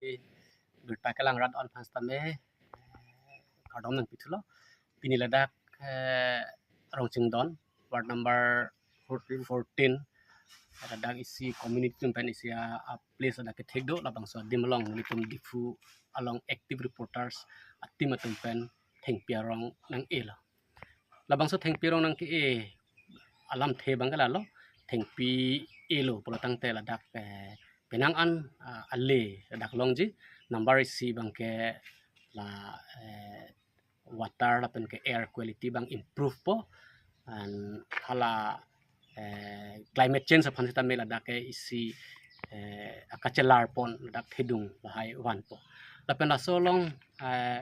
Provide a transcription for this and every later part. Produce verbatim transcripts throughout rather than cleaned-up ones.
Birta kelang rat-an aphan sitame, eh, kardom nangpithulo. Pini ladak, eh, Rongchingdon, ward number fourteen. fourteen. Ladak isi community atum pen isi a, a place ladak kethek do, labangso adim along nelitum Diphu along active reporters a-team atum pen thengpi arong nang-elo. Labangso thengpi arong nangke-e alamthe abang ke lalo, thengpi elo pulo tangte ladak, eh, penang an, ah, ale ladak longji, number isi abang ke la, eh, water lapen ke air quality abang improve po, and hala, eh, climate change aphan sitame ladak ke isi, eh, akachelar pon ladak thedung lahai vanpo. Lapen laso along, eh,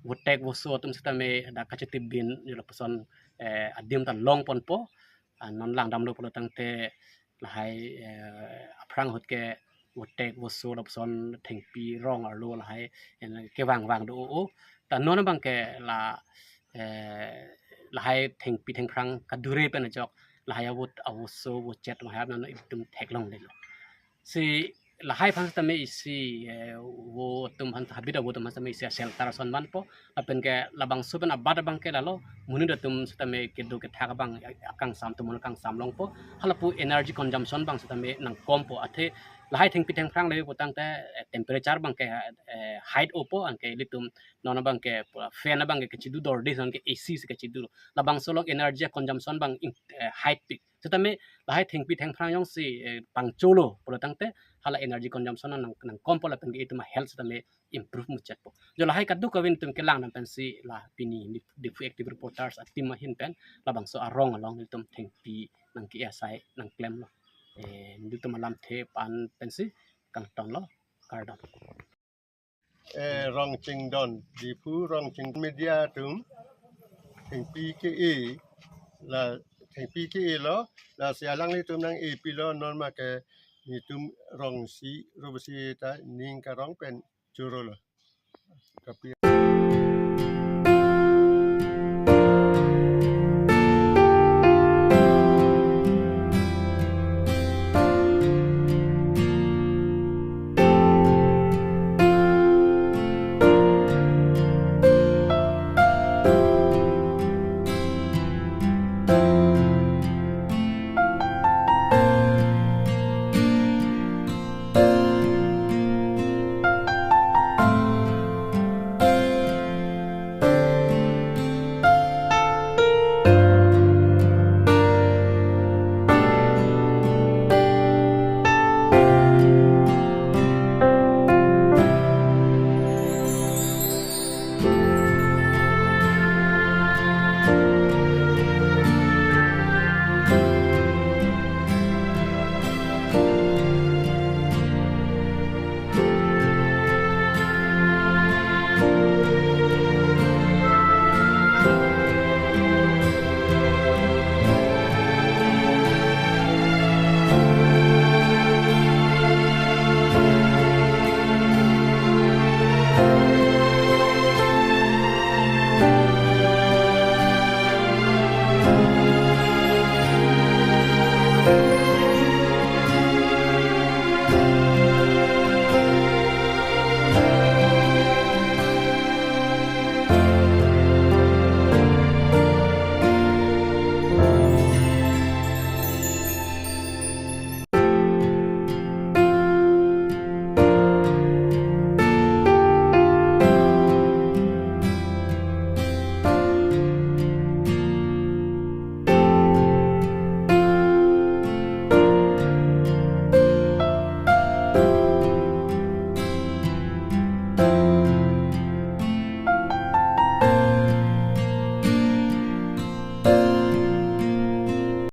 votek voso atum sitame ladak kachetip bin, yo lapuson, eh, adim ta long ponpo. Ah, non langdamlo pulo tangte lahai, eh, aphrang ahut ke votek voso lapuson thengpi arong arlo lahai, eh, kevang vang do o. Ta non abang ke la, eh, lahai thengpi thengphrang kadure pen ajok lahai avot avoso vochet lahai non itum theklongledetlo. Si lahai aphan sitame isi, eh, vo atum aphan, habit avo atum aphan sitame isi shelter ason vanpo. Lapen ke labangso pen abat abang ke lalo, monit atum sitame kedo kethak abang akangsam atum akangsam longpo. Halapu energy consumption abang sitame nangkompo. Athe lahai thengpi thengphrang le pulotangte, eh, temperature abang ke, eh, high opo, anke ilitum non abang ke, fan abang ke kachidu dorde, non ke A C si kachidu. Labangso along energy consumption abang in-, eh, high peak. Sitame lahai thengpi thengphrang jongsi, eh, pangcholo pulotangte hala energy consumption nang, nangkompo lapen ke itum a-health sitame improve muchotpo. Jo lahai kadokave itum kelangdam pensi la pini Diphu active reporters a-team ahin pen labangso arong along itum thengpi nangke-e asai nangklemlo. Eh, itum alamthe aphan pensi kangtonlo, kardom. Eh, Rongchingdon, Diphu Rongching media atum thengpi ke-e, la thengpi ke-elo, lasi alanglitum nang-epilo, non ma ke netum rong isi ro pusi ta ning karong pen chorolo. Kapi-